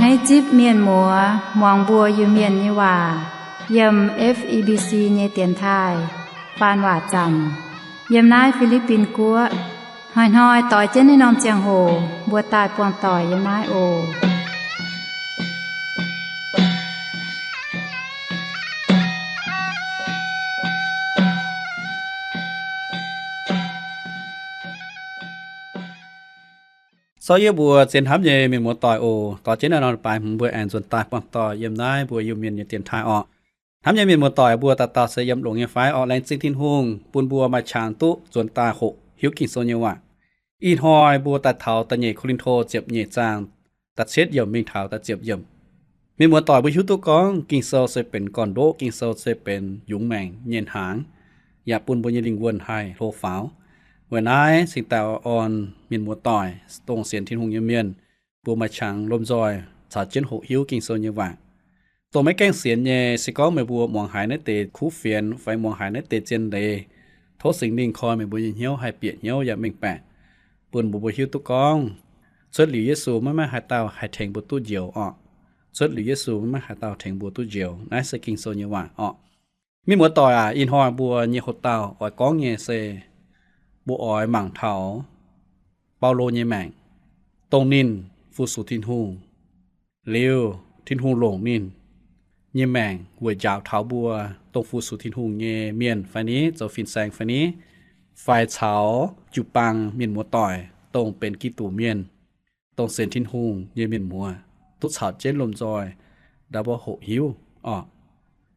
Naaiv zipv mienh muoz muangx mbuo Iu-Mienh nyei waac yiem F E B C nyei dienx taaih faan waac zaamc yiem naaiv Fi^li^bin Guoqv. Hnoi-hnoi doix jienv naaiv norm ziangh hoc mbuo daaih buangh doic yiem naaiv oc. Sorv yie mbuo zien hnamv nyei mienh muoz-doic oc. Doix jienv naaiv norm baaix hmz mbuo aengx nzuonx daaih buangh doic yiem naaiv mbuo Iu-Mienh nyei dienx taaih orqc. Hnamv nyei mienh muoz-doic mbuo dauh dauh se yiem longx nyei fai orqc? Laengz zingh Tin-Hungh bun mbuo maaih qangx duqv nzuonx daaih hoqc hiuv Ging-Sou nyei waac. Ih hnoi mbuo daaih taux da'nyeic Ko^lin^to ziepc nyeic zaang da'cietv yiemc mingh taux da'ziepc yiemc. Mienh muoz-doic mbuo hiuv duqv gorngv Ging-Sou se benx gorn-ndoqv, Ging-Sou se benx yungz maengc nyei hnaangx, yaac bun mbuo nyei lingh wuonh haih hlo faaux. Weic naaiv cingx daaih orn mienh muoz-doic dongh sienx Tin-Hungh nyei mienh, mbuo maaih qangx lomh nzoih caux jienv hoqc hiuv Ging-Sou nyei waac. Dongh maiv gaengh sienx nyei, se gorngv meih mbuo muangx haiz naaiv deix kuv fienx fai muangx haiz naaiv deix zien leiz, tov Singx Lingh koi meih mbuo nyei hnyouv haih bieqc hnyouv yaac mengh baeqc, bun mbuo mbuo hiuv duqv gorngv cuotv liuz Yesu maiv maaih haaix dauh haih tengx mbuo duqv njoux orqc. Cuotv liuz Yesu maiv maaih haaix dauh tengx mbuo duqv njoux. Naaiv se Ging-Sou nyei waac orqc. Mienh muoz-doic aac, ih hnoi mbuo nyei hoc-dauh oix gorngv nyei se mbuo oix mangc taux Baulo nyei maengc, dongh ninh fu-sux Tin-Hungh, liuz Tin-Hungh longc ninh nyei maengc weic njaaux taux mbuo dongh fu-sux Tin-Hungh nyei mienh fai ni, zoux fin-saeng fai ni, fai caux jiu-baang mienh muoz-doic dongh benx Giduc mienh, dongh sienx Tin-Hungh nyei mienh muoz, duqv caux jienv lomh nzoih ndau mbuo hoqc hiuv orqc.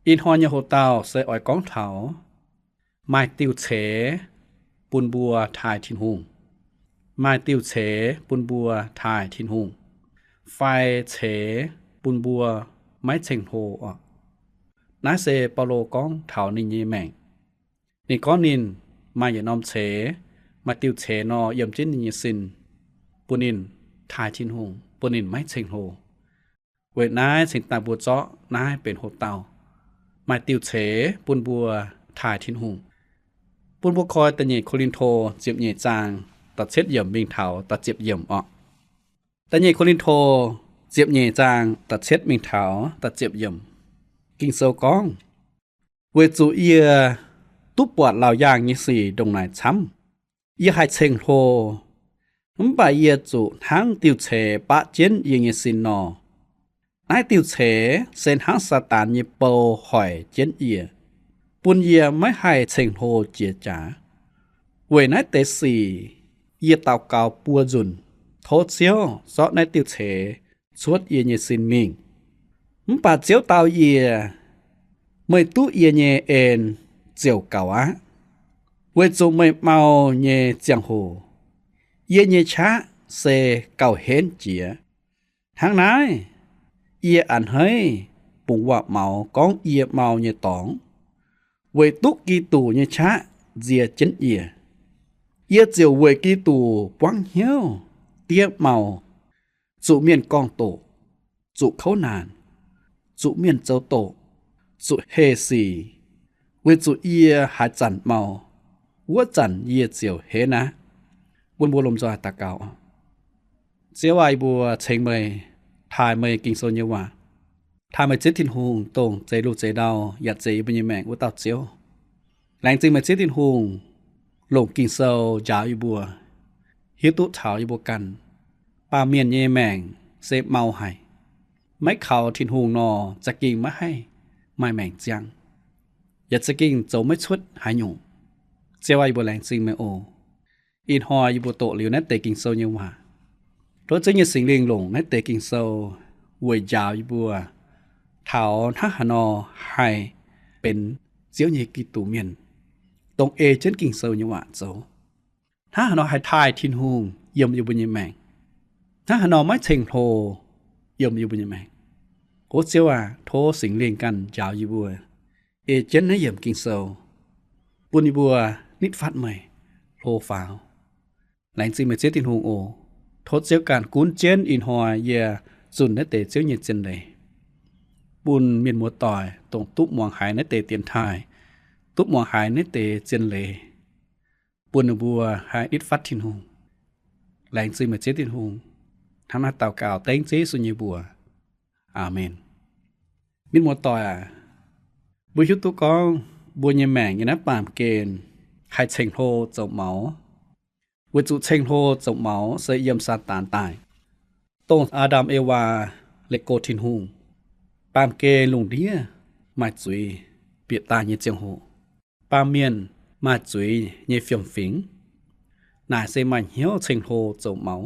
Ih hnoi nyei hoc-dauh se oix gorngv taux maaih diuh ceix bun mbuo taaih Tin-Hungh. Maaih diuh ceix bun mbuo taaih Tin-Hungh, fai ceix bun mbuo maiv ceng-hlo orqc. Naaiv se Baulo gorngv taux ninh nyei maengc. Ninh gorngv ninh maaih yietc norm ceix, maaih diuh ceix nor yiem jienv ninh nyei sin, bun ninh taaih Tin-Hungh, bun ninh maiv ceng-hlo. Weic naaiv cingx daaih mbuo zorqv naaiv benx hoc-dauh, maaih diuh ceix bun mbuo taaih Tin-Hungh. Bun mbuo koi da'nyeic Ko^lin^to ziepc nyeic zaang da'cietv yiemc mingh taux da'ziepc yiemc orqc. Da'nyeic Ko^lin^to ziepc nyeic zaang da'cietv mingh taux da'ziepc yiemc. Ging-Sou gorngv, weic zuqc yie duqv buatc laauc yaangh nyei sic ndongc naaic camv, yie haih ceng-hlo. Mv baac yie zuqc hnangv diuh ceix baqv jienv yie nyei sin nor. Naaiv diuh ceix se hnangv Saadaan nyei bou hoic jienv yie, bun yie maiv haih ceng-hlo jiex jaax. Weic naaiv deix sic yie daux gaux buo nzunc, tov Ziouv zorqv naaiv diuh ceix cuotv yie nyei sin mingh. Mv baac Ziouv dau yie, meih duqv yie nyei en ziouc gaux aqv, weic zuqc meih mau nyei ziangh hoc yie nyei qaqv se gauh henv jiex. Hnangv naaiv, yie a'hneiv bungx waac-maux gorngv yie mau nyei dorngx, weic duqv Giduc nyei qaqv nzie jienv yie. Yie ziouc weic Giduc buangv hnyouv diev mau, zuqc mienh gorngv-doqc, zuqc kouv naanc, zuqc mienh zoux doqc, zuqc heh sic, weic zuqc yie haaix zanc mau, wuov zanc yie ziouc henv aqv. Bun mbuo lomh nzoih daux gaux. Ziouv aac, yie mbuo ceng meih, taaih meih Ging-Sou nyei waac, taaih meih Ziouv Tin-Hungh, dongh zeix luh zeix ndau yaac zeix yie mbuo nyei maengc wuov dauh Ziouv. Laengz zingh meih Ziouv Tin-Hungh longc Ging-Sou njaaux yie mbuo, hiuv duqv taux yie mbuo ganh, baamh mienh nyei maengc se mau haic. Maiv kaux Tin-Hungh nor, za'gengh maiv haih maaih maengc ziangh, yaac za'gengh zoux maiv cuotv haaix nyungc. Ziouv aac, yie mbuo laengz zingh meih oc. Ih hnoi yie mbuo doqc liuz naaiv deix Ging-Sou nyei waac, tov Ziouv nyei Singx Lingh longc naaiv deix Ging-Sou weic njaaux yie mbuo taux hnangv haaix nor haih benx Ziouv nyei Giduc mienh, dongh ei jienv Ging-Sou nyei waac zoux. Hnangv haaix nor haih taaih Tin-Hungh yiem yie mbuo nyei maengc. Hnangv haaix nor maiv ceng-hlo yiem yie mbuo nyei maengc. O Ziouv aac, tov Singx Lingh ganh njaaux yie mbuo ei jienv naaiv yiemc Ging-Sou, bun yie mbuo nitv fatv meih, hlo faaux. Laengz zingh meih Ziouv Tin-Hungh oc. Tov Ziouv ganh gunv jienv ih hnoi yie zunh naaiv deix Ziouv nyei zien leiz, bun mienh muoz-doic dongh duqv muangx haiz naaiv deix dienx taaih, duqv muangx haiz naaiv deix zien leiz, bun ninh mbuo haih nitv fatv Tin-Hungh. Laengz zingh meih Ziouv Tin-Hungh. Hnangv naaiv daux gaux dengv Ziouv Yesu nyei mbuox. Aamen. Mienh muoz-doic aac, mbuo hiuv duqv gorngv mbuo nyei maengc yiem naaiv baamh gen haih ceng-hlo zoux maux, weic zuqc ceng-hlo zoux maux se yiem Saadaan daaih. Dongh Aa^ndam Ewaa leih go Tin-Hungh, baamh gen lungh ndiev maaih zuiz bieqc daaih nyei ziangh hoc, baamh mienh maaih zuiz nyei fiem-fingx. Naaic se maaih hnyouv ceng-hlo zoux maux,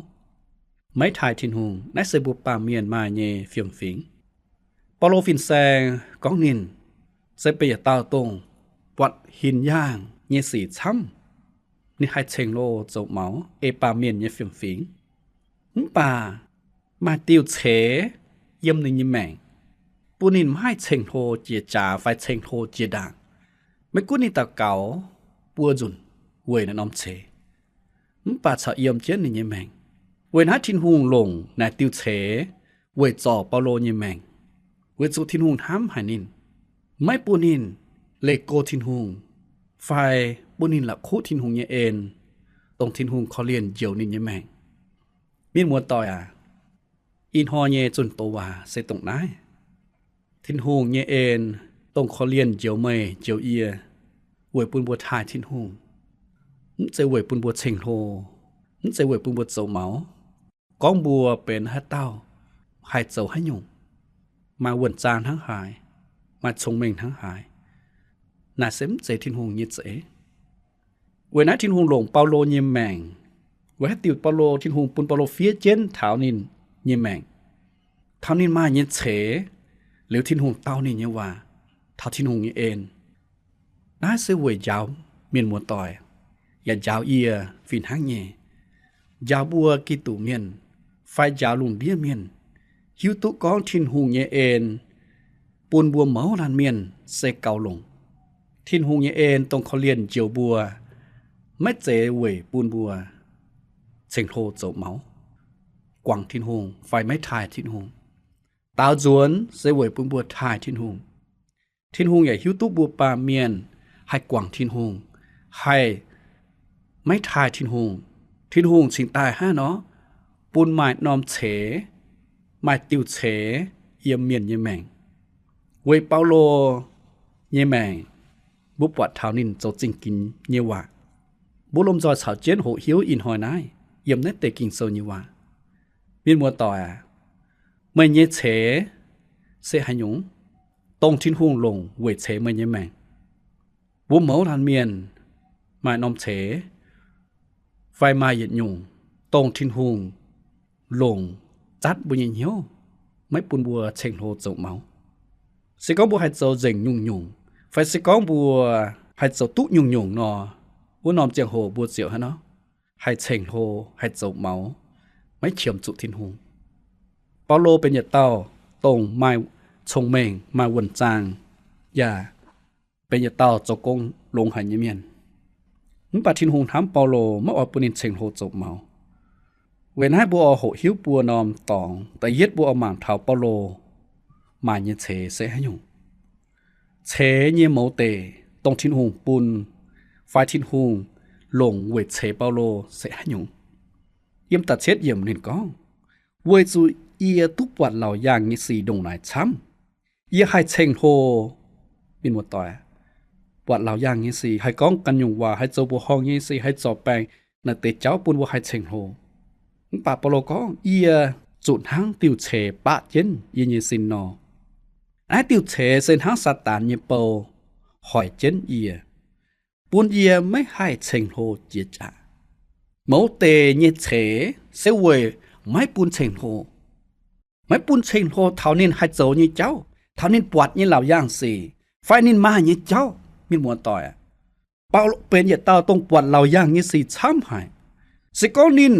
maiv taaih Tin-Hungh. Naaiv se mbuo baamh mienh maaih nyei fiem-fingx. Baulo fin-saeng gorngv ninh se benx yietc dauh dongh buatc hinc yaangh nyei sic camv, ninh haih ceng-hlo zoux maux ei baamh mienh nyei fiem-fingx. Mv baac maaih diuh ceix yiem ninh nyei maengc, bun ninh maiv haih ceng-hlo jiex jaax fai ceng-hlo jiex ndaangc. Maiv gunv ninh daux gaux buo nzunc weic naaiv norm ceix, mv baac corc yiem jienv ninh nyei maengc. Weic naaiv Tin-Hungh longc naaic diuh ceix weic zorc Baulo nyei maengc, weic zuqc Tin-Hungh hnamv haic ninh, maiv bun ninh leih go Tin-Hungh fai bun ninh la'kuqv Tin-Hungh nyei en, dongh Tin-Hungh korv-lienh njoux ninh nyei maengc. Mienh muoz-doic aac, ih hnoi nyei zunh doz waac se dongh naaiv. Tin-Hungh nyei en dongh korv-lienh njoux meih njoux yie weic bun mbuo taaih Tin-Hungh, mv zeiz weic bun mbuo ceng-hlo, mv zeiz weic bun mbuo zoux maux. Gorngv mbuo benx haaix dauh, haih zoux haaix nyungc, maaih wuonh zaang hnangv haaix, maaih cong-mengh hnangv haaix, naaic se mv zeiz Tin-Hungh nyei za'eix. Weic naaiv Tin-Hungh longc Baulo nyei maengc, weic haaix diuc Baulo, Tin-Hungh bun Baulo fiev jienv taux ninh nyei maengc, taux ninh maaih nyei ceix, liuz Tin-Hungh dau ninh nyei waac, taux Tin-Hungh nyei en. Naaiv se weic njaaux mienh muoz-doic, yaac njaaux yie fih hnangv nyei, njaaux mbuo Giduc mienh fai njaaux lungh ndiev mienh hiuv duqv gorngv Tin-Hungh nyei en bun mbuo mouz laanh mienh se gaux longc. Tin-Hungh nyei en dongh korv-lienh njoux mbuo, maiv zeiz weic bun mbuo ceng-hlo zoux maux, guangc Tin-Hungh fai maiv taaih Tin-Hungh. Daaux nzuonx se weic bun mbuo taaih Tin-Hungh. Tin-Hungh yaac hiuv duqv mbuo baamh mienh haih guangc Tin-Hungh, haih maiv taaih Tin-Hungh. Tin-Hungh cingx daaih hnangv nor bun maaih norm ceix, maaih diuh ceix yiem mienh nyei maengc. Weic Baulo nyei maengc, mbuo buatc taux ninh zoux zingh ginx nyei waac. Mbuo lomh nzoih caux jienv hoqc hiuv ih hnoi naaiv yiem naaiv deix Ging-Sou nyei waac. Mienh muoz-doic aac, meih nyei ceix se haaix nyungc, dongh Tin-Hungh longc weic ceix meih nyei maengc? Mbuo mouz laanh mienh maaih norm ceix fai maaih yietc nyungc, dongh Tin-Hungh longc zatv mbuo nyei hnyouv, maiv bun mbuo ceng-hlo zoux maux? Se gorngv mbuo haih zoux nzengc nyungc-nyungc, fai se gorngv mbuo haih zoux duqv nyungc-nyungc nor, wuov norm ziangh hoc mbuo ziouc hnangv nor haih ceng-hlo, haih zoux maux, maiv qiemx zuqc Tin-Hungh. Baulo benx yietc dauh dongh maaih cong-mengh, maaih wuonh zaang, yaac benx yietc dauh zoux gong longx haic nyei mienh. Mv baac Tin-Hungh hnamv Baulo, maiv oix bun ninh ceng-hlo zoux maux. Weic naaiv mbuo oix hoqc hiuv buo norm dorngx. Da'yietv mbuo oix mangc taux Baulo maaih nyei ceix se haaix nyungc. Ceix nyei mouz deic, dongh Tin-Hungh bun fai Tin-Hungh longc weic ceix Baulo se haaix nyungc. Yiem da'cietv yiemc ninh gorngv, weic zuqc yie duqv buatc laauc yaangh nyei sic ndongc naaic camv, yie haih ceng-hlo. Mienh muoz-doic, buatc laauc yaangh nyei sic, haih gorngv ganh nyungc waac, haih zoux mbuoqc horngh nyei sic, haih zorc baengc, naaic deix jauv bun mbuo haih ceng-hlo. Mv baac Baulo gorngv, yie zuqc hnangv diuh ceix baqv jienv yie nyei sin nor. Naaiv diuh ceix se hnangv Saadaan nyei bou hoic jienv yie, bun yie maiv haih ceng-hlo jiex jaax. Mouz deic nyei ceix se weic maiv bun ceng-hlo, maiv bun ceng-hlo taux ninh haih zoux nyei jauv, taux ninh buatc nyei laauc yaangh sic, fai ninh maaih nyei jauv. Mienh muoz-doic, Baulo benx yietc dauh dongh buatc laauc yaangh nyei sic camv haic. Se gorngv ninh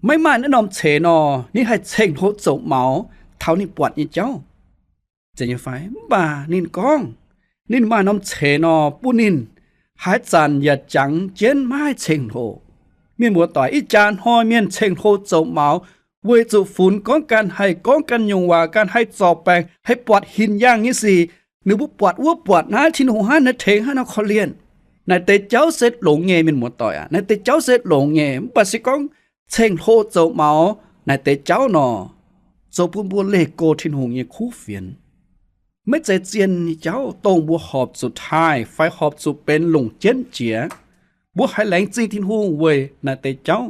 maiv maaih naaiv norm ceix nor, ninh haih ceng-hlo zoux maux taux ninh buatc nyei jauv. Zeiz nyei fai? Mv baac ninh gorngv, ninh maaih norm ceix nor, bun ninh haaix zanc yaac jangx jienv maiv haih ceng-hlo. Mienh muoz-doic, ih jaax hnoi mienh ceng-hlo zoux maux weic zuqc funx gorngv ganh haih gorngv ganh nyungc waac, ganh haih zorc baengc, haih buatc hinc yaangh nyei sic. Ninh mbuo buatc wuov buatc naaiv, Tin-Hungh hnangv naaiv tengx hnangv nor korv-lienh. Naaic deix jauv se longx nyei, mienh muoz-doic aac. Naaic deix jauv se longx nyei. Mv baac se gorngv ceng-hlo zoux maux naaic deix jauv nor, zoux bun mbuo leih go Tin-Hungh nyei kuv fienx. Maiv zeiz zien nyei jauv dongh mbuo horpc zuqc taaih fai horpc zuqc benx longc jienv jiex. Mbuo haiz laengz zingh Tin-Hungh weic naaic deix jauv,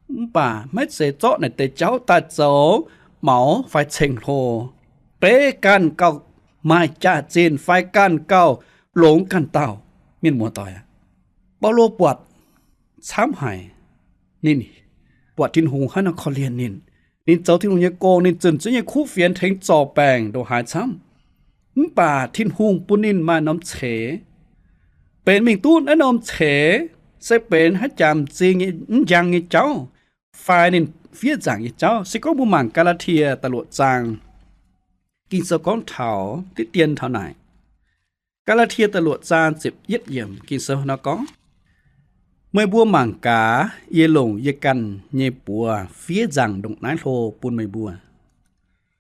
mv baac maiv zeiz zorqv naaic deix jauv daaih zoux maux fai ceng-hlo, beiv ganh gauh maaih jaax-zinh fai ganh gauh longx ganh dauh. Mienh muoz-doic aac, Baulo buatc camv haic. Ninh buatc Tin-Hungh hnangv nor korv-lienh ninh. Ninh zoux Tin-Hungh nyei gong, ninh zunh Ziouv nyei kuv fienx tengx zorc baengc ndongc haaix camv, mv baac Tin-Hungh bun ninh maaih norm ceix. Benx mingh duqv naaiv norm ceix se benx haaix jaax m'zing nyei, mv njang nyei jauv, fai ninh fiev nzaangc nyei jauv. Se gorngv mbuo mangc Gaa^laa^tie da'luoqc zaang, Ging-Sou gorngv taux diqv dien taux naaic. Gaa^laa^tie da'luoqc zaang ziepc yietv yiemc, Ging-Sou nor gorngv, Meih mbuo mangc gaax, yie longc yie ganh nyei buoz fiev nzaangc ndongc naaiv hlo bun meih mbuo.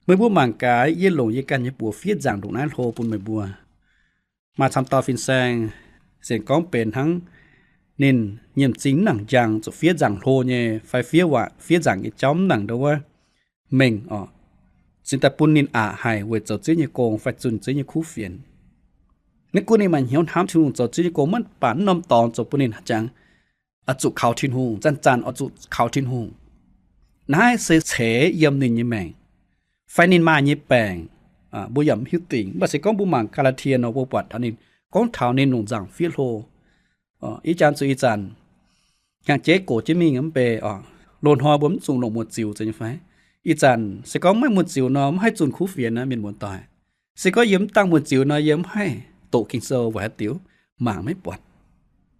Meih mbuo mangc gaax, yie longc yie ganh nyei buoz fiev nzaangc ndongc naaiv hlo bun meih mbuo. Maaih camv dauh fin-saeng sienx gorngv benx hnangv ninh nyiemc m'zing mv nangc njang, zuqc fiev nzaangc hlo nyei fai fiev waac, fiev nzaangc nyei jauv mv nangc ndau wuov mengh oc, cingx daaih bun ninh aqc haic weic zoux Ziouv nyei gong fai zunh Ziouv nyei kuv fienx. Maiv gunv ninh maaih hnyouv hnamv Tin-Hungh, zoux Ziouv nyei gong, mv baac mv norm dorngx zoux bun ninh haaix jangx oix zuqc kaux Tin-Hungh, zanc-zanc oix zuqc kaux Tin-Hungh. Naaiv se ceix yiem ninh nyei maengc fai ninh maaih nyei baengc, mbuo yaac mv hiuv dingc. Mv baac se gorngv mbuo mangc Gaa^laa^tie nor, mbuo buatc taux ninh gorngv taux ninh longc nzaangc fiev hlo. Ih jaax zuqc ih zanc hnyangx-jeiv gox jienv mingh mv bei oc. Loz-hnoi mbuo mv zuqc longc muoz-ziux zeiz nyei fai? Ih zanc se gorngv maiv muoz-ziux nor, mv haih zunh kuv fienx aqv, mienh muoz-doic. Se gorngv yie mv dangh muoz-ziux nor, yie mv haih doqc Ging-Sou weic haaix diuc? Mangc maiv buatc.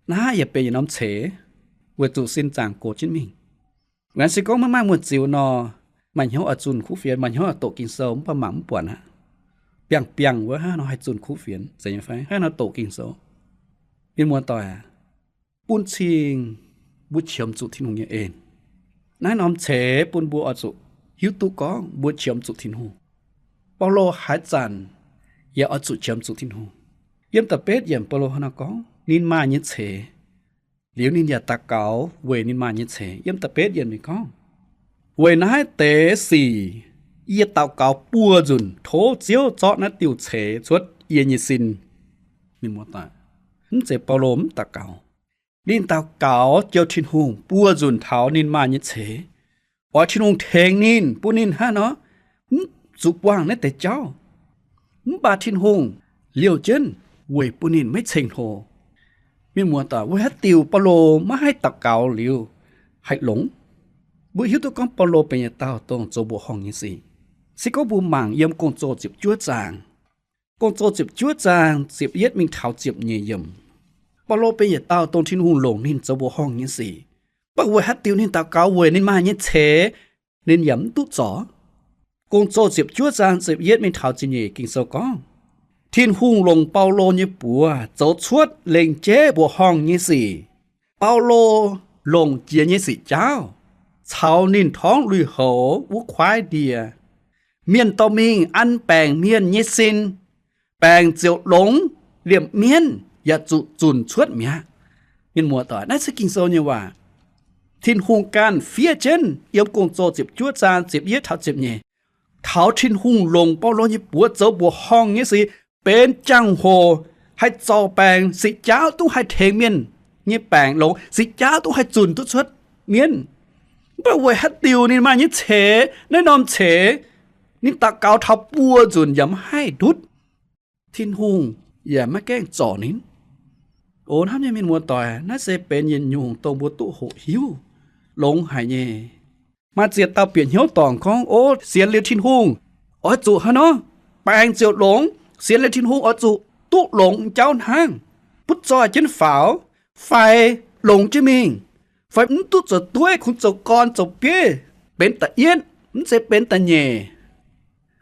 Naaiv yaac benx yietc norm ceix weic zuqc sin zaangc gox jienv mingh. Naaiv se gorngv maiv maaih muoz-ziux nor, maaih hnyouv oix zunh kuv fienx, maaih hnyouv oix doqc Ging-Sou, mv baac mangc mv buatc aqv. Biangh biangh wuov hnangv nor haih zunh kuv fienx zeiz nyei fai? Hnangv nor doqc Ging-Sou. Mienh muoz-doic aac, bun cing mbuo qiemx zuqc Tin-Hungh nyei en. Naaiv norm ceix bun mbuo oix zuqc hiuv duqv gorngv mbuo qiemx zuqc Tin-Hungh. Baulo haaix zanc yaac oix zuqc qiemx zuqc Tin-Hungh. Yiem da'betv yiemc Baulo hnangv nor gorngv ninh maaih nyei ceix, liuz ninh yaac daux gaux weic ninh maaih nyei ceix. Yiem da'betv yiemc ninh gorngv, Weic naaiv deix sic yie daux gaux buo nzunc tov Ziouv zorqv naaiv diuh ceix cuotv yie nyei sin. Mienh muoz-doic, mv zeiz Baulo mv daux gaux. Ninh daux gaux Ziouv Tin-Hungh buo nzunc taux ninh maaih nyei ceix, oix Tin-Hungh tengx ninh, bun ninh hnangv nor mv zuqc buangh naaiv deix jauv. Mv baac Tin-Hungh liouh jienv weic bun ninh maiv ceng-hlo. Mienh muoz-doic, weic haaix diuc Baulo maiv haih daux gaux liuz haih longx? Mbuo hiuv duqv gorngv Baulo benx yietc dauh dongh zoux mbuoqc horngh nyei sic. Se gorngv mbuo mangc yiem Gong-Zoh ziepc juov zaang, Gong-Zoh ziepc juov zaang ziepc yietv mingh taux ziepc nyeic yiemc, Baulo benx yietc dauh dongh Tin-Hungh longc ninh zoux mbuoqc horngh nyei sic. Mv baac weic haaix diuc ninh daux gaux weic ninh maaih nyei ceix, ninh yaac mv duqv zorc? Gong-Zoh ziepc juov zaang ziepc yietv mingh taux ziepc nyeic Ging-Sou gorngv, Tin-Hungh longc Baulo nyei buoz zoux cuotv lengc jeiv mbuoqc horngh nyei sic. Baulo longc jiex nyei sic jaauv caux ninh torngv lui-houx wuov kuaaiv ndie. Mienh dorh mingh an baengc mienh nyei sin, baengc ziouc longx, liemh mienv yaac zuqc zunc cuotv mi'aqv. Mienh muoz-doic, naaiv se Ging-Sou nyei waac. Tin-Hungh ganh fiev jienv yiem Gong-Zoh ziepc juov zaang ziepc yietv taux ziepc nyeic, taux Tin-Hungh longc Baulo nyei buoz zoux mbuoqc horngh nyei sic, benx jangx-hoc haih zorc baengc, sic jaauv duqv haih tengx mienh nyei baengc longx, sic jaauv duqv haih zunc duqv cuotv mienv. Mv baac weic haaix diuc ninh maaih nyei ceix, naaiv norm ceix, ninh daux gaux taux buo nzunc yaac maiv haih ndutv. Tin-Hungh yaac maiv gaengh zorc ninh. O hnamv nyei mienh muoz-doic, naaiv se benx yietc nyungc dongh mbuo duqv hoqc hiuv longx haic nyei. Maaih ziex dauh bieqc hnyouv dorngc gorngv, o, sienx liuz Tin-Hungh oix zuqc hnangv nor, baengc ziouc longx. Sienx liuz Tin-Hungh oix zuqc duqv longx jauv hnangv, butv zoih jienv faaux, fai longx jienv mingh, fai mv duqv zoux dueiv, kungx zoux gorn zoux bieiv, benx da'yietv, mv zeiz benx da'nyeic.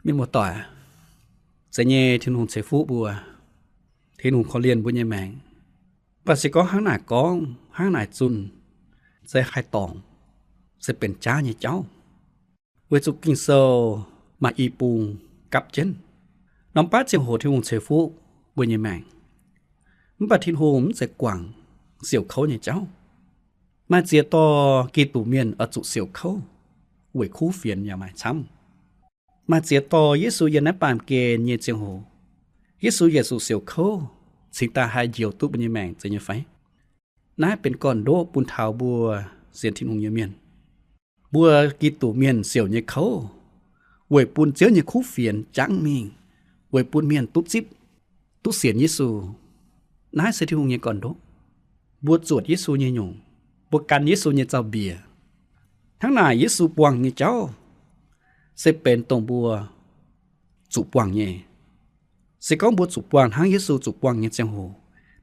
Mienh muoz-doic, zeiz nyei Tin-Hungh ceix fuqv mbuo. Tin-Hungh korv-lienh mbuo nyei maengc. Mv baac se gorngv hnangv naaic gorngv, hnangv naaic zunh, se haih dorngc, se benx jaav nyei jauv. Weic zuqc Ging-Sou maaih i bung gapv jienv. Norm baav ziangh hoc Tin-Hungh ceix fuqv mbuo nyei maengc, mv baac Tin-Hungh mv zeiz guangc siouc kouv nyei jauv. Maaih ziex dorh Giduc mienh oix zuqc siouc kouv weic kuv fienx yaac maaih camv. Maaih ziex dorh Yesu yiem naaiv baamh gen nyei ziangh hoc, Yesu yaac zuqc siouc kouv cingx daaih haih njoux duqv mbuo nyei maengc, zeiz nyei fai? Naaiv benx gorn-ndoqv bun taux mbuo sienx Tin-Hungh nyei mienh. Mbuo Giduc Mienh siouc nyei kouv weic bun Ziouv nyei kuv fienx jangv mingh, weic bun mienh duqv zipv, duqv sienx Yesu. Naaiv se Tin-Hungh nyei gorn-ndoqv. Mbuo zuotc Yesu nyei nyungc, mbuo gan Yesu nyei zaux-mbiec. Hnangv naaic Yesu buangh nyei jauv se benx dongh mbuo zuqc buangh nyei. Se gorngv mbuo zuqc buangh hnangv Yesu zuqc buangh nyei ziangh hoc,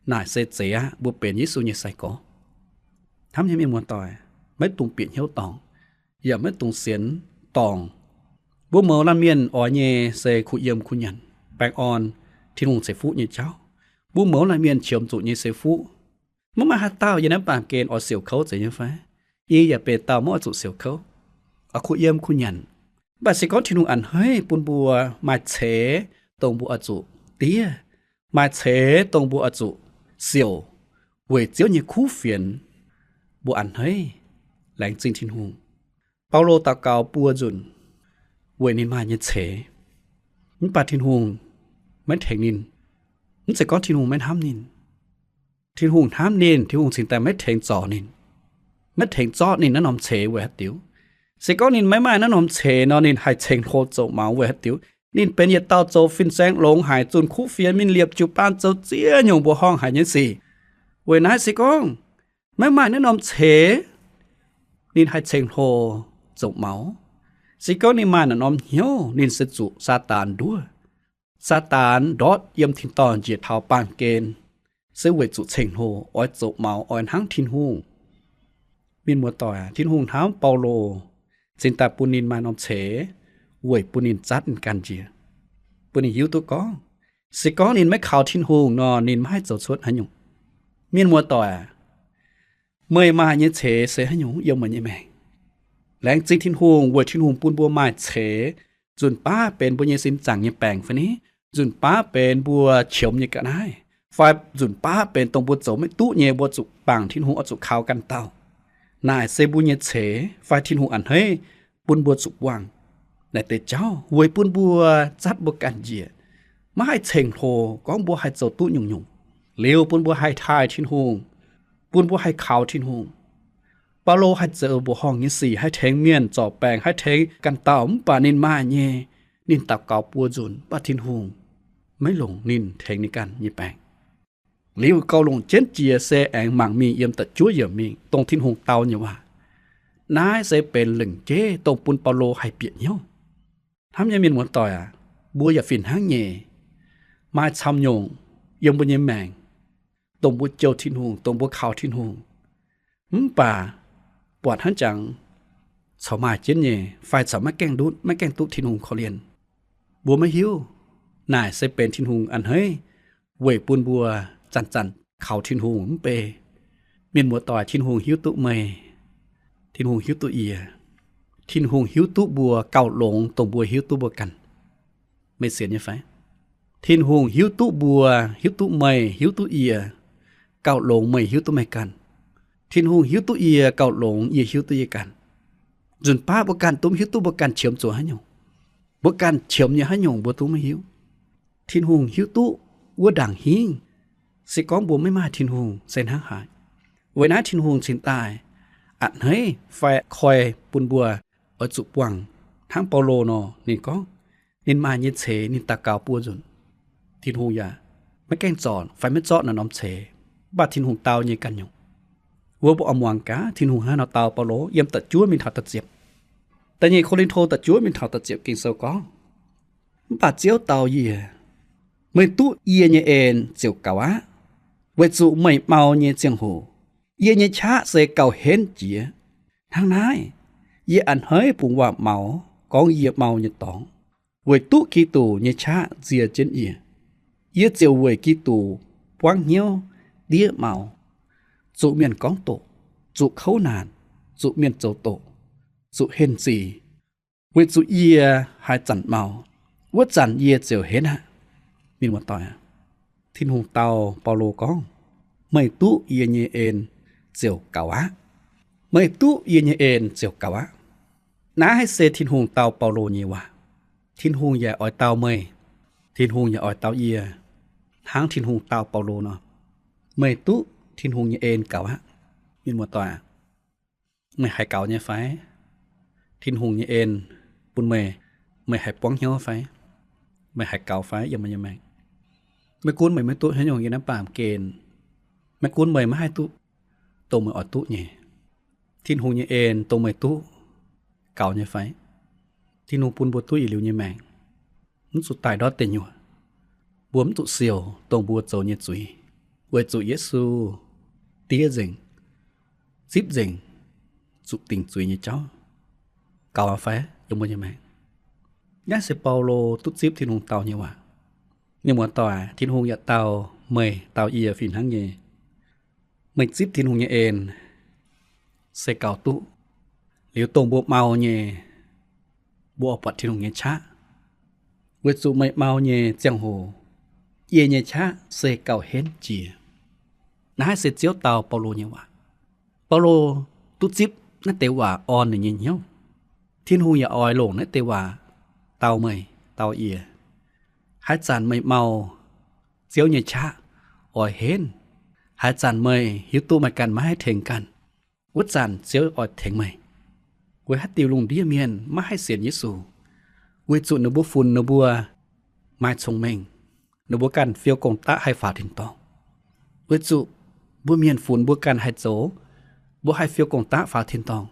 naaic se zeiz aqv mbuo benx Yesu nyei sai-gorx. Hnamv nyei mienh muoz-doic, maiv dungx bieqc hnyouv dorngc, yaac maiv dungx sienx dorngc. Mbuo mouz laanh mienh oix nyei se kuh yiem kuh nyanc, baengh orn, Tin-Hungh ceix fuqv nyei jauv. Mbuo mouz laanh mienh qiemx zuqc nyei se fuqv. Maiv maaih haaix dauh yiem naaiv baamh gen oix siouc kouv, zeiz nyei fai? Yie yaac benx dauh maiv oix zuqc siouc kouv, oix kuh yiem kuh nyanc. Mv baac se gorngv Tin-Hungh a'hneiv bun mbuo maaih ceix dongh mbuo oix zuqc diev, maaih ceix dongh mbuo oix zuqc siouc weic Ziouv nyei kuv fienx, mbuo a'hneiv, laengz zingh Tin-Hungh. Baulo daux gaux buo nzunc weic ninh maaih nyei ceix, mv baac Tin-Hungh maiv tengx ninh. Mv zeiz gorngv Tin-Hungh maiv hnamv ninh. Tin-Hungh hnamv ninh, Tin-Hungh cingx daaih maiv tengx zorc ninh, maiv tengx zorqv ninh naaiv norm ceix weic haaix diuc? Se gorngv ninh maiv maaih naaiv norm ceix nor, ninh haih ceng hlo zoux maux weic haaix diuc? Ninh benx yietc dauh zoux fin-saeng longx haic, zunh kuv fienx, mingh liepc jiu-baang, zoux ziex nyungc mbuoqc horngh haic nyei sic. Weic naaiv se gorngv maiv maaih naaiv norm ceix, ninh haih ceng hlo zoux maux. Se gorngv ninh maaih naaiv norm hnyouv, ninh se zuqc Saadaan nduov. Saadaan ndortv yiem tin-dorngh njiec taux baamh gen, se weic zuqc ceng hlo, oix zoux maux, oix hnangv Tin-Hungh. Mienh muoz-doic, Tin-Hungh hnamv Baulo, cingx daaih bun ninh maaih norm ceix, weic bun ninh zatv ninh ganh njiec, bun ninh hiuv duqv gorngv, se gorngv ninh maiv kaux Tin-Hungh nor, ninh maiv haih zoux cuotv haaix nyungc. Mienh muoz-doic, meih maaih nyei ceix se haaix nyungc yiem meih nyei maengc? Laengz zingh Tin-Hungh weic Tin-Hungh bun mbuo maaih ceix. Nzunc baav benx mbuo nyei sin zaangc nyei baengc fai ni? Nzunc baav benx mbuo qiemx nyei ga'naaiv, fai nzunc baav benx dongh mbuo zoux maiv duqv nyei, mbuo zuqc bangc Tin-Hungh oix zuqc kaux ganh dauh. Naaic se mbuo nyei ceix fai Tin-Hungh a'hneiv bun mbuo zuqc buangh naaic deix jauv weic bun mbuo zatv mbuo ganh njiec, maiv haih ceng hlo gorngv mbuo haih zoux duqv nyungc-nyungc, liuz bun mbuo haih taaih Tin-Hungh, bun mbuo haih kaux Tin-Hungh. Baulo haih zoux mbuoqc horngh nyei sic, haih tengx mienh zorc baengc, haih tengx ganh dauh, mv baac ninh maaih nyei, ninh daux gaux buo nzunc, mv baac Tin-Hungh maiv longc ninh tengx ninh ganh nyei baengc. Liuz gauh longc jienv jiex se aengx mangc mingh yiem da'juov yiemc mingh dongh Tin-Hungh dau nyei waac. Naaiv se benx lengc jeiv dongh bun Baulo haih bieqc hnyouv. Hnamv nyei mienh muoz-doic aac, mbuo yaac fih hnangv nyei, maaih camv nyungc yiem mbuo nyei maengc, dongh mbuo jouh Tin-Hungh, dongh mbuo kaux Tin-Hungh, mv baac buatc hnangv jangx corc maaih jienv nyei fai corc maiv gaengh ndutv, maiv gaengh duqv Tin-Hungh korv-lienh. Mbuo maiv hiuv. Naaic se benx Tin-Hungh a'hneiv weic bun mbuo zanc-zanc kaux Tin-Hungh mv bei. Mienh muoz-doic, Tin-Hungh hiuv duqv meih. Tin-Hungh hiuv duqv yie. Tin-Hungh hiuv duqv mbuo gauh longx dongh mbuo hiuv duqv mbuo ganh. Meih sienx nyei fai? Tin-Hungh hiuv duqv mbuo, hiuv duqv meih, hiuv duqv yie gauh longx meih hiuv duqv meih ganh. Tin-Hungh hiuv duqv yie gauh longx yie hiuv duqv yie ganh. Nzunc baav mbuo ganh duqv mv hiuv duqv mbuo ganh qiemx zuqc haaix nyungc. Mbuo ganh qiemx nyei haaix nyungc mbuo duqv maiv hiuv. Tin-Hungh hiuv duqv wuov ndaangc hingv. Se gorngv mbuo maiv maaih Tin-Hungh se hnangv haaix. Weic naaiv Tin-Hungh cingx daaih a'hneiv fai koi bun mbuo oix zuqc buangh hnangv Baulo nor, ninh gorngv ninh maaih nyei ceix ninh daux gaux buo nzunc, Tin-Hungh yaac maiv gaengh zorc fai maiv zorqv naaiv norm ceix, mv baac Tin-Hungh dau nyei ganh nyungc. Wuov mbuo oix muangx gaax Tin-Hungh hnangv haaix nor dau Baulo yiem da'juov mingh taux da'ziepc. Da'nyeic Ko^lin^to da'juov mingh taux da'ziepc Ging-Sou gorngv, mv baac Ziouv dau yie, meih duqv yie nyei en ziouc gaux aqv, weic zuqc meih mau nyei ziangh hoc, yie nyei qaqv se gauh henv jiex. Hnangv naaiv, yie a'hneiv bungx waac-maux gorngv yie mau nyei dorngx, weic duqv Giduc nyei qaqv nzie jienv yie. Yie ziouc weic Giduc buangv hnyouv diev maux, zuqc mienh gorngv doqc, zuqc kouv naanc, zuqc mienh zoux doqc, zuqc henh zic, weic zuqc yie haaix zanc mau, wuov zanc yie ziouc henv aqv. Mienh muoz-doic, Tin-Hungh dau Baulo gorngv, meih duqv yie nyei en ziouc gaux aqv. Meih duqv yie nyei en ziouc gaux aqv. Naaiv se Tin-Hungh dau Baulo nyei waac. Tin-Hungh yaac oix dau meih. Tin-Hungh yaac oix dau yie, hnangv Tin-Hungh dau Baulo nor. Meih duqv Tin-Hungh nyei en gaux aqv. Mienh muoz-doic, meih haiz gaux nyei fai? Tin-Hungh nyei en bun meih, meih haiz buangv hnyouv fai? Meih haiz gaux fai yiem meih nyei maengc? Maiv gunv meih maiv duqv haaix nyungc yiem naaiv baamh gen, maiv gunv meih maiv haih duqv dongh meih oix duqv nyei, Tin-Hungh nyei en dongh meih duqv gaux nyei fai? Tin-Hungh bun mbuo duqv yietc liuz nyei maengc, mv zuqc daaih ndortv deic nyuoqc. Mbuo mv zuqc siouc dongh mbuo zoux nyei zuiz, weic zuqc Yesu diev nzengc, zipv nzengc, zuqc dingc zuiz nyei jauv. Gaux fai yiem mbuo nyei maengc? Naaiv se Baulo duqv zipv Tin-Hungh dau nyei waac. Mienh muoz-doic, Tin-Hungh yaac dau meih dau yie fih hnangv nyei. Meih zipv Tin-Hungh nyei en se gaux duqv. Liuz dongh mbuo mau nyei, mbuo oix buatc Tin-Hungh nyei qaqv, weic zuqc meih mau nyei ziangh hoc, yie nyei qaqv se gauh henv jiex. Naaiv se Ziouv dau Baulo nyei waac. Baulo duqv zipv naaiv deix waac orn ninh nyei hnyouv. Tin-Hungh yaac oix longc naaiv deix waac dau meih, dau yie. Haaix zanc meih mau Ziouv nyei qaqv oix henv, haaix zanc meih hiuv duqv meih ganh maiv haih tengx ganh, wuov zanc Ziouv oix tengx meih. Weic haaix diuc lungh ndiev mienh maiv haih sienx Yesu? Weic zuqc ninh mbuo funx ninh mbuo maaih cong-mengh, ninh mbuo ganh fiou gong-daqv haih faaux tin-dorngh. Weic zuqc mbuo mienh funx mbuo ganh haih zoux, mbuo haih fiou gong-daqv faaux tin-dorngh.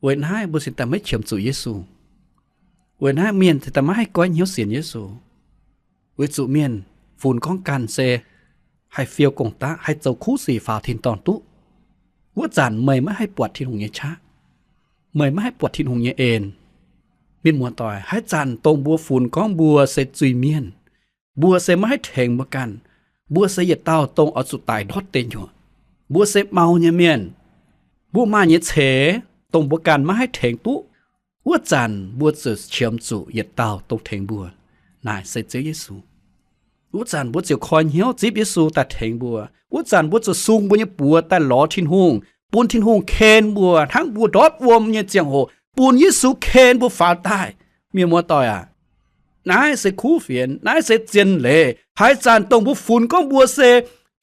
Weic naaiv mbuo cingx daaih maiv qiemx zuqc Yesu. Weic naaiv mienh cingx daaih maiv haih goiv hnyouv sienx Yesu. Weic zuqc mienh funx gorngv ganh se haih fiou gong-daqv, haih zoux kuv sic faaux tin-dorngh duqv. Wuov zanc meih maiv haih buatc Tin-Hungh nyei qaqv. Meih maiv haih buatc Tin-Hungh nyei en. Mienh muoz-doic, haaix zanc dongh mbuo funx gorngv mbuo se zuiz-mienh, mbuo se maiv haih tengx mbuo ganh, mbuo se yietc dauh dongh oix zuqc daic ndortv deic nyuoqc, mbuo se mau nyei mienh, mbuo maaih nyei ceix dongh mbuo ganh maiv haih tengx duqv, wuov zanc mbuo ziouc qiemx zuqc yietc dauh dongh tengx mbuo, naaic se Ziouv Yesu. Wuov zanc mbuo ziouc koi hnyouv zipv Yesu daaih tengx mbuo. Wuov zanc mbuo ziouc sung mbuo nyei buoz daaih lorz Tin-Hungh, bun Tin-Hungh ken mbuo hnangv mbuo ndortv wuom nyei ziangh hoc bun Yesu ken mbuo faaux daaih. Mienh muoz-doic aac, naaiv se kuv fienx, naaiv se zien leiz. Haaix zanc dongh mbuo funx gorngv mbuo se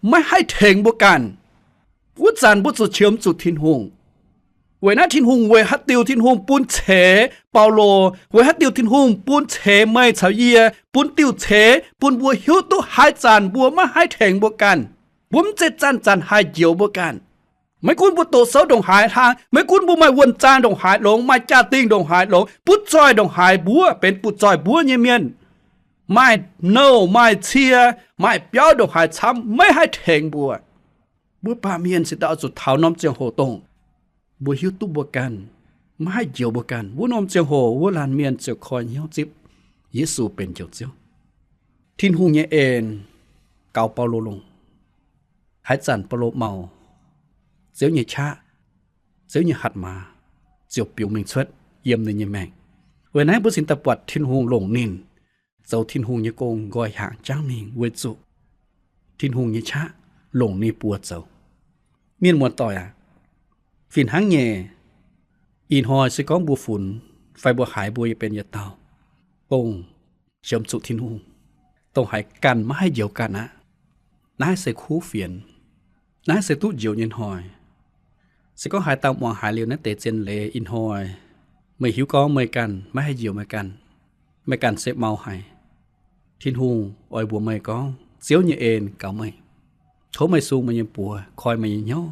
maiv haih tengx mbuo ganh, wuov zanc mbuo zuqc qiemx zuqc Tin-Hungh. Weic naaiv Tin-Hungh weic haaix diuc Tin-Hungh bun ceix Baulo, weic haaix diuc Tin-Hungh bun ceix meih caux yie, bun diuh ceix bun mbuo hiuv duqv haaix zanc mbuo maiv haih tengx mbuo ganh. Mbuo mv zeiz zanc-zanc haih njoux mbuo ganh. Maiv gunv mbuo doqc souv ndongc haaix hlang, maiv gunv mbuo maaih wuonh zaang ndongc haaix longx, maaih jaa-dingh ndongc haaix longx, butv zoih ndongc haaix mbuov benx butv zoih mbuov nyei mienh, maaih nouh maaih cie, maaih biauv ndongc haaix camv maiv haih tengx mbuo. Mbuo baamh mienh cingx daaih oix zuqc taux norm ziangh hoc dongh mbuo hiuv duqv mbuo ganh, maiv haih njoux mbuo ganh. Wuov norm ziangh hoc wuov laanh mienh ziouc koi hnyouv zipv Yesu benx Njoux Ziouv. Tin-Hungh nyei en gaux Baulo longx. Haaix zanc Baulo mau, Ziouv nyei qaqv, Ziouv nyei hatc maaz ziouc biux mengh cuotv yiem ninh nyei maengc. Weic naaiv mbuo cingx daaih buatc Tin-Hungh longc ninh zoux Tin-Hungh nyei gong nqoi hnyangx jangv mingh weic zuqc Tin-Hungh nyei qaqv longc ninh buoz zoux. Mienh muoz-doic aac, fih hnangv nyei, ih hnoi se gorngv mbuo funx fai mbuo haiz mbuo yie benx yietc dauh dongh qiemx zuqc Tin-Hungh, dongh haiz ganh maiv haih njoux ganh aqv, naaiv se kuv fienx, naaiv se duqv njoux nyei hnoi. Se gorngv haaix dauh muangx haiz liuz naaiv deix zien leiz ih hnoi, meih hiuv gorngv meih ganh maiv haih njoux meih ganh, meih ganh se mau haic, Tin-Hungh oix mbuox meih gorngv Ziouv nyei en gaux meih. Tov meih sung meih nyei buoz, koi meih nyei hnyouv,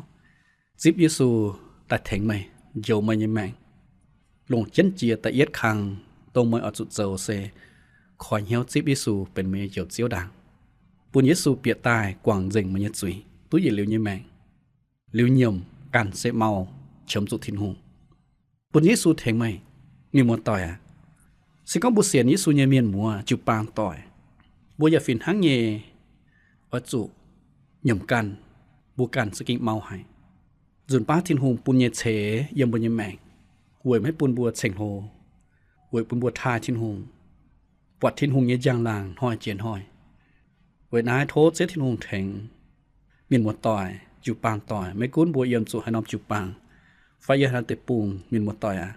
zipv Yesu daaih tengx meih, njoux meih nyei maengc. Longc jienv jiex da'yietv kang dongh meih oix zuqc zoux se koi hnyouv zipv Yesu benx meih nyei Njoux Ziouv ndaangc, bun Yesu bieqc daaih guangc nzengc meih nyei zuiz, duqv yietc liuz nyei maengc, liuz nyiemc ganh se mau, qiemx zuqc Tin-Hungh, bun Yesu tengx meih. Mienh muoz-doic aac, se gorngv mbuo sienx Yesu nyei mienh muoz jiu-baang doic, mbuo yaac fih hnangv nyei oix zuqc nyiemc ganh, mbuo ganh za'gengh mau haic. Nzunc baav Tin-Hungh bun nyei ceix yiem mbuo nyei maengc weic maiv bun mbuo ceng-hlo, weic bun mbuo taaih Tin-Hungh, buatc Tin-Hungh nyei njang-laangc hnoi jiex hnoi. Weic naaiv tov Ziouv Tin-Hungh tengx mienh muoz-doic, jiu-baang doic, maiv gunv mbuo yiem zuqc haaix norm jiu-baang fai yiem haaix norm deic-bung. Mienh muoz-doic aac,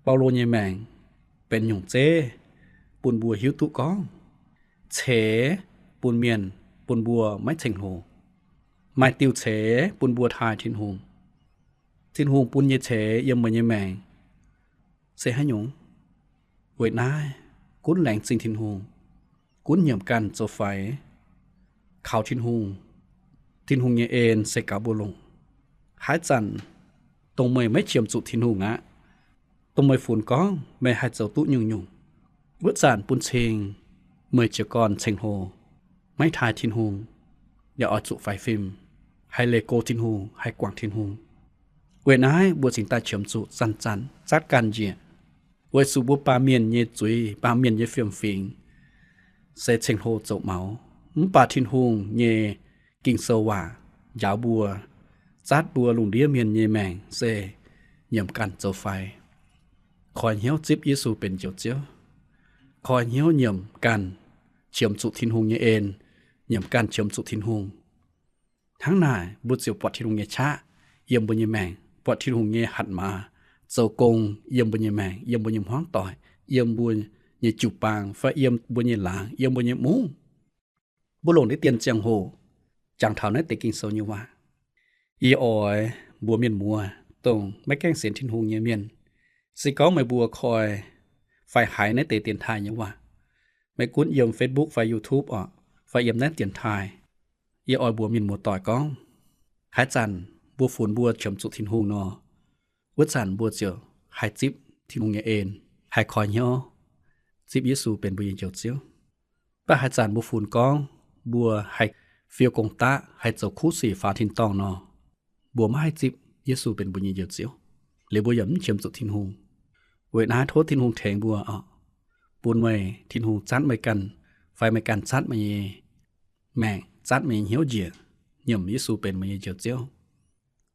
Baulo nyei maengc benx nyungc zeiv bun mbuo hiuv duqv gorngv ceix bun mienh, bun mbuo maiv ceng-hlo. Maaih diuh ceix bun mbuo taaih Tin-Hungh. Tin-Hungh bun nyei ceix yiem meih nyei maengc se haaix nyungc? Weic naaiv, gunv laengz zingh Tin-Hungh, gunv nyiemc ganh zoux faix, kaux Tin-Hungh. Tin-Hungh nyei en se gaux mbuo longc. Haaix zanc dongh meih maiv qiemx zuqc Tin-Hungh aqv, dongh meih funx gorngv meih haih zoux duqv nyungc-nyungc, wuov zanc bun cing meih jiez gorn ceng-hlo, maiv taaih Tin-Hungh, yaac oix zuqc faix fim, haih leih go Tin-Hungh, haih guangc Tin-Hungh. Weic naaiv mbuo cingx daaih qiemx zuqc zanc-zanc zatv ganh njiec, weic zuqc mbuo baamh mienh nyei zuiz, baamh mienh nyei fiem-fingx se ceng-hlo zoux maux. Mv baac Tin-Hungh nyei Ging-Sou waac njaaux mbuo, zatv mbuo lungh ndiev mienh nyei maengc se nyiemc ganh zoux faix, koi hnyouv zipv Yesu benx Njoux Ziouv, koi hnyouv nyiemc ganh qiemx zuqc Tin-Hungh nyei en, nyiemc ganh qiemx zuqc Tin-Hungh. Hnangv naaic mbuo ziouc buatc Tin-Hungh nyei qaqv yiem mbuo nyei maengc, buatc Tin-Hungh nyei hatc maaz zoux gong yiem mbuo nyei maengc, yiem mbuo nyei hmuangv doic, yiem mbuo nyei jiu-baang fai yiem mbuo nyei laangz, yiem mbuo nyei mungv. Mbuo longc naaiv deix ziangh hoc jangx taux naaiv deix Ging-Sou nyei waac. Yie oix mbuox mienh muoz, dongh maiv gaengh sienx Tin-Hungh nyei mienh, se gorngv meih mbuo koi fai haiz naaiv deix dienx taaih nyei waac, maiv gunv yiem Facebook fai YouTube oc, fai yiem naaiv dienx taaih, yie oix mbuox mienh muoz-doic gorngv, haaix zanc mbuo funx mbuo qiemx zuqc Tin-Hungh nor, wuov zanc mbuo ziouc haih zipv Tin-Hungh nyei en, haih koi hnyouv zipv Yesu benx mbuo nyei Njoux Ziouv. Mv baac haaix zanc mbuo funx gorngv mbuo haih fiou gong-daqv, haih zoux kuv sic faaux tin-dorngh nor, mbuo maiv haih zipv Yesu benx mbuo nyei Njoux Ziouv, liuz mbuo yaac mv qiemx zuqc Tin-Hungh. Weic naaiv tov Tin-Hungh tengx mbuo oc, bun meih, Tin-Hungh zatv meih ganh, fai meih ganh zatv meih nyei maengc, zatv meih nyei hnyouv njiec, nyiemc Yesu benx meih nyei Njoux Ziouv.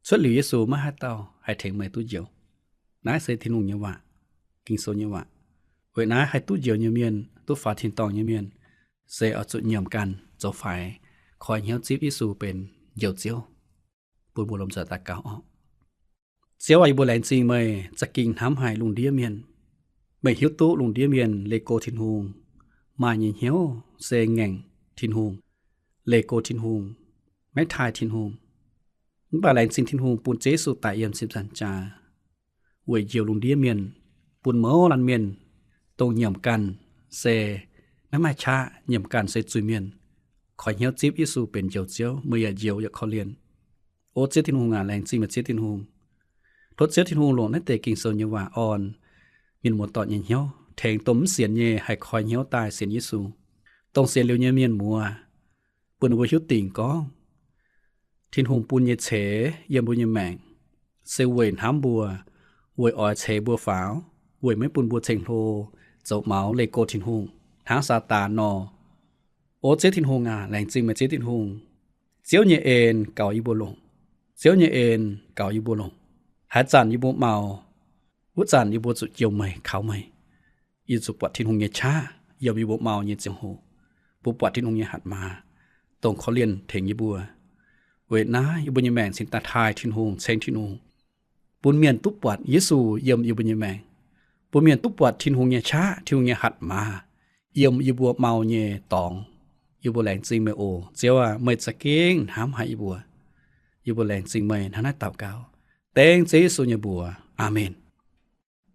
Cuotv liuz Yesu maiv haaix dauh haih tengx meih duqv njoux. Naaiv se Tin-Hungh nyei waac, Ging-Sou nyei waac. Weic naaiv haih duqv njoux nyei mienh, duqv faaux tin-dorngh nyei mienh, se oix zuqc nyiemc ganh zoux faix, koi hnyouv zipv Yesu benx Njoux Ziouv. Bun mbuo lomh nzoih daux gaux oc. Ziouv aac, yie mbuo laengz zingh meih za'gengh hnamv haic lungh ndiev mienh. Meih hiuv duqv lungh ndiev mienh leih go Tin-Hungh, maaih nyei hnyouv se ngaengc Tin-Hungh, leih go Tin-Hungh, maiv taaih Tin-Hungh. Mv baac laengz zingh Tin-Hungh bun Ziouv Yesu daic yiem ziepc nzaangc jaax weic njoux lungh ndiev mienh, bun mouz laanh mienh, dongh nyiemc ganh se maiv maaih qaqv, nyiemc ganh se zuiz-mienh, koi hnyouv zipv Yesu benx Njoux Ziouv, meih yaac njoux yaac korv-lienh. O Ziouv Tin-Hungh aac, laengz zingh meih Ziouv Tin-Hungh. Tov Ziouv Tin-Hungh longc naaiv deix Ging-Sou nyei waac orn mienh muoz-doic nyei hnyouv, tengx dongh mv sienx nyei haih koi hnyouv daaih sienx Yesu. Dongh sienx liuz nyei mienh muoz, bun ninh mbuo hiuv dingc gorngv Tin-Hungh bun nyei ceix yiem mbuo nyei maengc se weic hnamv mbuo, weic oix ceix mbuo faaux, weic maiv bun mbuo ceng-hlo zoux maux leih go Tin-Hungh hnangv Saadaan nor. O Ziouv Tin-Hungh aac, laengz zingh meih Ziouv Tin-Hungh. Ziouv nyei en gaux yie mbuo longc. Ziouv nyei en gaux yie mbuo longc. Haaix zanc yie mbuo maux, wuov zanc yie mbuo zuqc jouh meih, kaux meih. Yie zuqc buatc Tin-Hungh nyei qaqv yiem yie mbuo maux nyei ziangh hoc, mbuo buatc Tin-Hungh nyei hatc maaz, dongh korv-lienh tengx yie mbuo. Weic naaiv yie mbuo nyei maengc cingx daaih taaih Tin-Hungh, ceng Tin-Hungh, bun mienh duqv buatc Yesu yiem yie mbuo nyei maengc, bun mienh duqv buatc Tin-Hungh nyei qaqv, Tin-Hungh nyei hatc maaz yiem yie mbuo maux nyei dorngx. Yie mbuo laengz zingh meih oc. Ziouv aac, meih za'gengh hnamv haic yie mbuo. Yie mbuo laengz zingh meih hnangv naaiv daux gaux dengv Ziouv Yesu nyei mbuox. Aamen.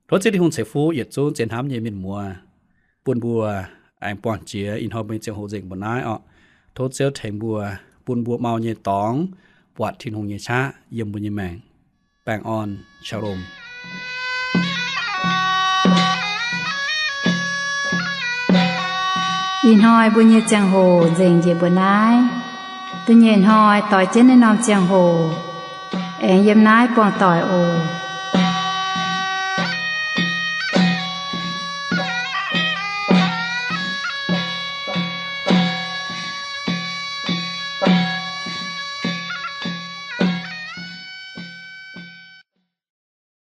Tov Ziouv Tin-Hungh ceix fuqv yietc zungv zien hnamv nyei mienh muoz, bun mbuo aengx buangh jiex ih hnoi mbuo nyei ziangh hoc nzengc mbuo naaiv oc. Tov Ziouv tengx mbuo, bun mbuo maux nyei dorngx buatc Tin-Hungh nyei qaqv yiem mbuo nyei maengc. Baengh orn, Shalom. Ih hnoi mbuo nyei ziangh hoc nzengc njiec mbuo naaiv. Da'nyeic hnoi doix jienv naaiv norm ziangh hoc aengx yiem naaiv buangh doic oc.